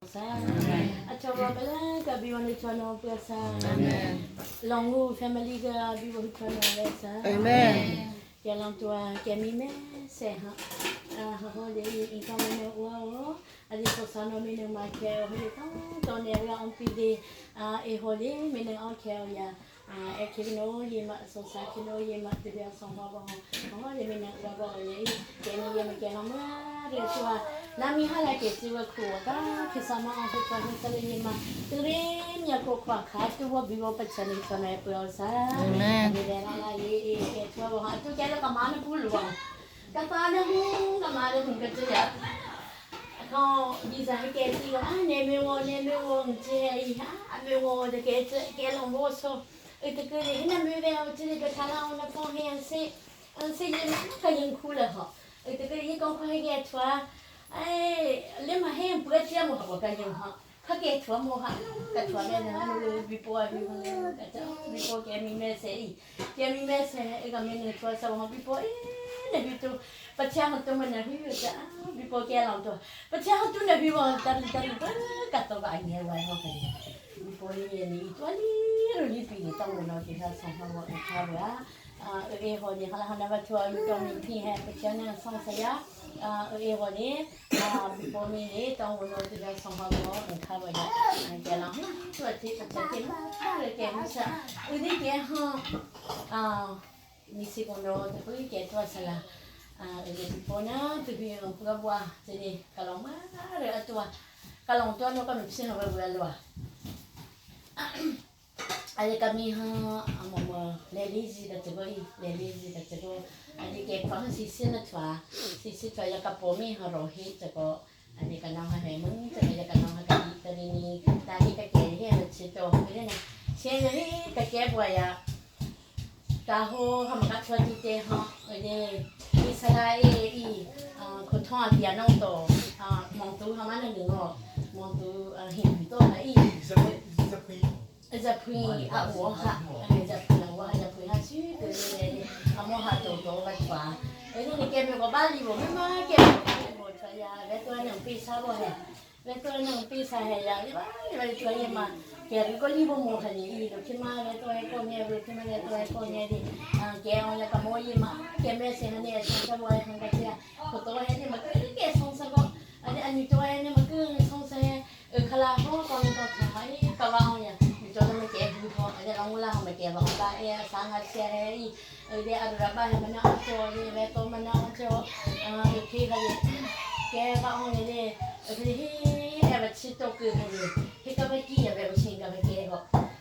Longwu family ka bi wo chon le sa. Amen. Ke long tua ke mi me se ha. Ha ho le i ka me ne wa o. Ali so sa no mi ne ma ke o he ta to ne ra on pi de a e ho le mi ne on ke o ya. A e ke no ye ma so sa ke no ye ma te ya so ha ba ho. Ho le mi ne wa ba ye ke mi ye ma ke long ma re tua na mi ha la ke ti wa khu ka ke sa ma on ke kwa ni sa le ye ma te re mi ko kwa kha tu wa bi wo pa cha ni sa na pu sa. Amen. Ni le la la ye ke tua wa ha tu ke la ka ma na pu lu wa. Ka pa na hu ka ma na hu ka che ya. 哦，你在给这个啊，那边我那边我这一下，啊边我的给这给了我说，哎这个人那边我这里个他让我那放下是，嗯是你那个人哭了哈，哎这个一讲快给出，哎你嘛还不接么我个人哈。他给出么哈，给出来呢，那比波比比波给咪咩谁，给咪咩谁，一个咪那出什么比波，哎那比都。不吃好多么那比有的，比波给老多，不吃好多那比我得得得，个多个年外好个，比波你你多哩，你比你当我那给他送好我他不啊，啊，哎好你好了好那个出你当你听还不吃那送谁呀？啊，哎好你啊，比波你你当我那给他送好我他不呀，给了，做这不吃这嘛，给不吃，我那给哈啊，你是讲到这个给多少了？啊，ele pona tu bi ang pagabwa jadi kalau ma re atua kalau tu ano kami psin wa wa lwa ale kami ha amo mo le lizi da te boi le lizi da te go ale ke pa si si na twa si si twa ya ka po mi ha ro hi te go ale ka na ha he mun te ya ka na ha ka ni ta ni ni ta ni ka ke he na chi to he na che ni ka ke bwa ya 然后他们个出去的哈，而且伊斯拉伊啊，可通啊电脑多啊，望到他们那个哦，望到啊兴趣多还伊，一只配啊我哈，一只配我还只配下去，对对对，啊我哈多多个穿，而且你见面个巴黎我妈妈见面巴黎我穿呀，别多那种比赛不嘿，别多那种比赛嘿呀，你吧你吧穿呀嘛。给个礼物么很伊，就起码来做一个年，就起码来做一个年的，啊，给我那个毛衣嘛，给买些那些送什么很个些，可多些的嘛，给送什么，啊你啊你做些嘛给送些，呃，克拉好讲个啥哎，搞完呀，你做那么给不好，而且让我拉我们给吧，把哎上个些哎，呃的阿拉巴还没那做的，来做么那做，啊，有可以个给把我的，呃嘿，哎不吃多个的。佢咁樣見又俾錢咁樣嘅個，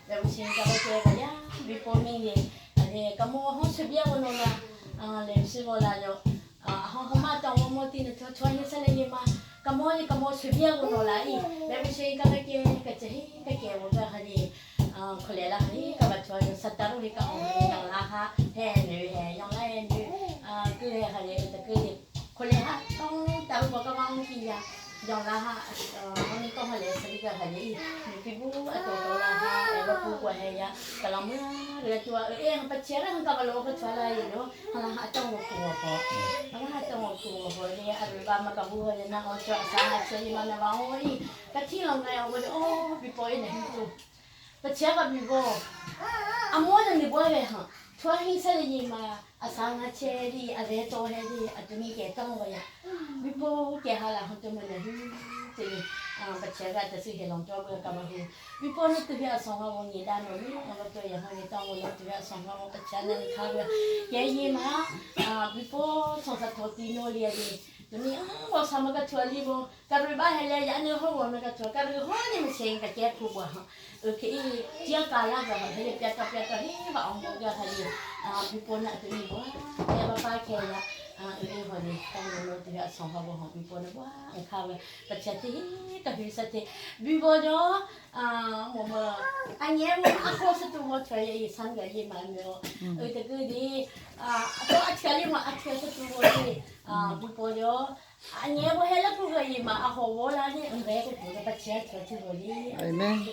俾錢咁樣嘅個呀，比方面嘅，誒咁我好隨便我弄啦，啊嚟試我啦就，啊好好嘛，當我冇啲呢，穿穿起身嚟嘛，咁我咁我隨便我弄啦，咦，俾錢咁樣嘅，個只個嘅我個係啊，佢嚟啦，咦，咁啊穿實得咯，你講我用啦哈，係女係用啦係女，啊佢係係佢佢佢嚟哈，當當我個講起呀。用啦哈，呃，我你講下嚟，實呢個係你，你皮膚啊多多啦哈，那個布過係呀，個老母啊，個做哎，把錢咧，個把老婆出來，然後，哈啦哈，當我苦我婆，哈啦哈，當我苦我婆，你阿爸媽個布係那我做啥啊？所以嘛，那話我咦，個天龍來，我就哦，皮膚呢做，把錢個皮膚，阿媽就你不會哈，穿黑色的嘛，阿啥阿切的，阿在做黑的，阿做你給當我呀。比波给哈啦，好多么呢？这个啊，不吃个就是黑龙江个干嘛去？比波那对边送我我你单了，你我对然后你当我那对边送我不吃那你看个，爷爷嘛啊，比波从啥土地那里的，你啊，我什么个土里不？假如把下来，伢女好我那个土，假如好你们先个接苦不哈？而且只加那个，还有别个别个，嘿，把红个还有啊，比波那对不？哎，爸爸开呀。啊，有好的，当我们都要送好不好？比波那哇，看了，不吃的，个比说的，比波就啊，我们啊，年我阿哥是多么出来一三个一万没有，呃，这个的啊，都阿吃的嘛，阿吃是多么的啊，比波就。Amen.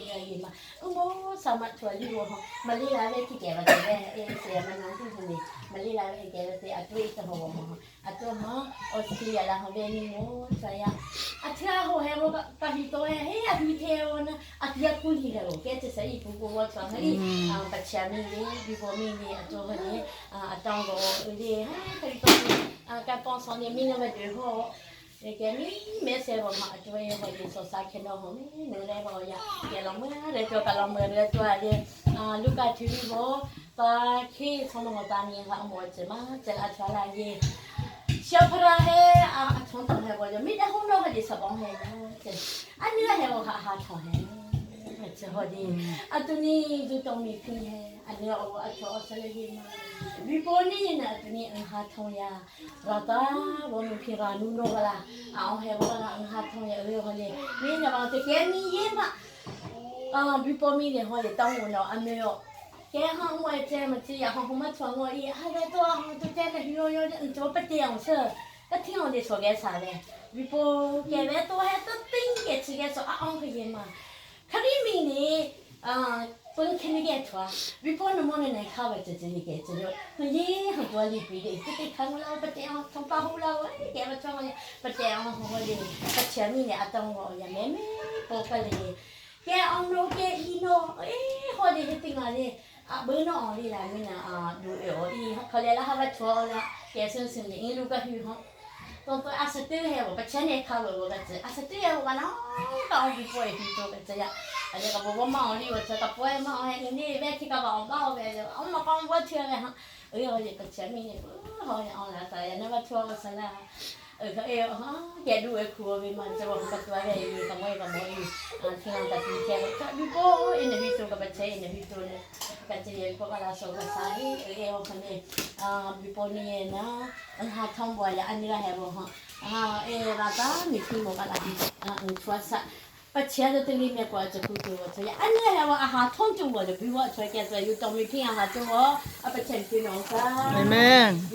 Amen.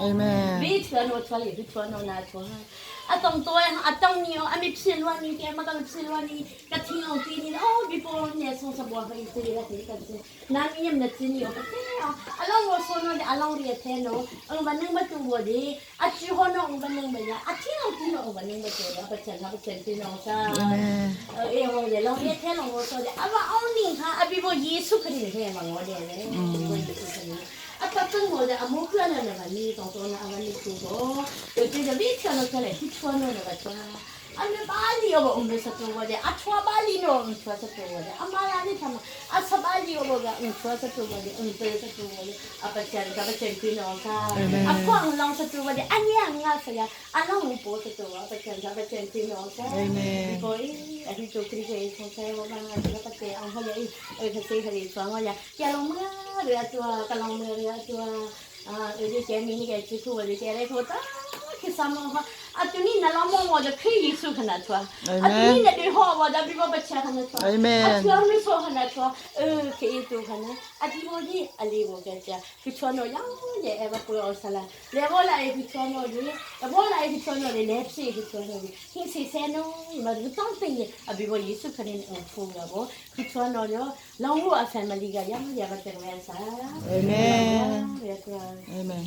Amen. Amen. Amen. Amen. Amen. Amen. Amen. Amen.